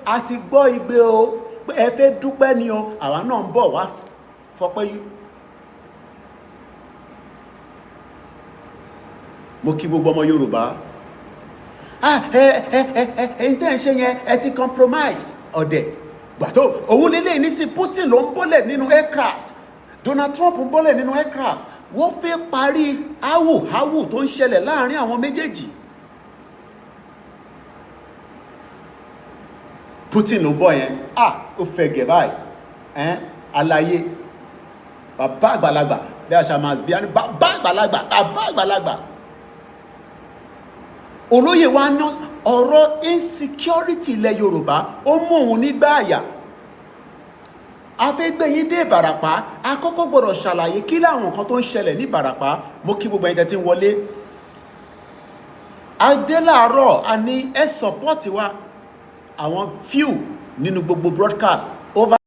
A ti gbọ́ igbe o, pé ẹ fẹ́ dúpẹ́ ni o, àwa náà ń bọ̀ wá fọpẹ́ yìí. Mo kí gbogbo ọmọ Yorùbá. Ah, ẹ ẹ ẹ ẹ ẹ n tẹ́ ń ṣe yẹn, ẹ ti compromise. Ọ̀dẹ̀ gbàtó òun lélẹ́yìn nísìn. Putin ló ń bọ́lẹ̀ nínú aircraft, Donald Trump ń bọ́lẹ̀ nínú aircraft. Wọ́n fẹ́ parí áwù áwù tó ń ṣẹlẹ̀ láàrin àwọn méjèèjì. Putin ló ń bọ̀ yẹn. Ah, ó fẹ́ gẹ̀ báyìí ẹ́n alaye bàbá àgbàlagbà bí àṣà máa bí bàbá àgbàlagbà, bàbá àgbàlagbà olóyè wa ná. Ọ̀rọ̀ insecurity ilẹ̀ Yorùbá, ó mú òun nígbà àyà. A fẹ́ gbé yín dé Ìbàràpá. A kọ́kọ́ gbọ́dọ̀ ṣàlàyé kí láwọn nǹkan tó ń ṣẹlẹ̀ ní Ìbàràpá. Mo kí gbogbo ẹ̀yin tẹ́ tí ń wọlé. A dé láàárọ̀, a ní ẹ support wa. Àwọn few nínú gbogbo broadcast over.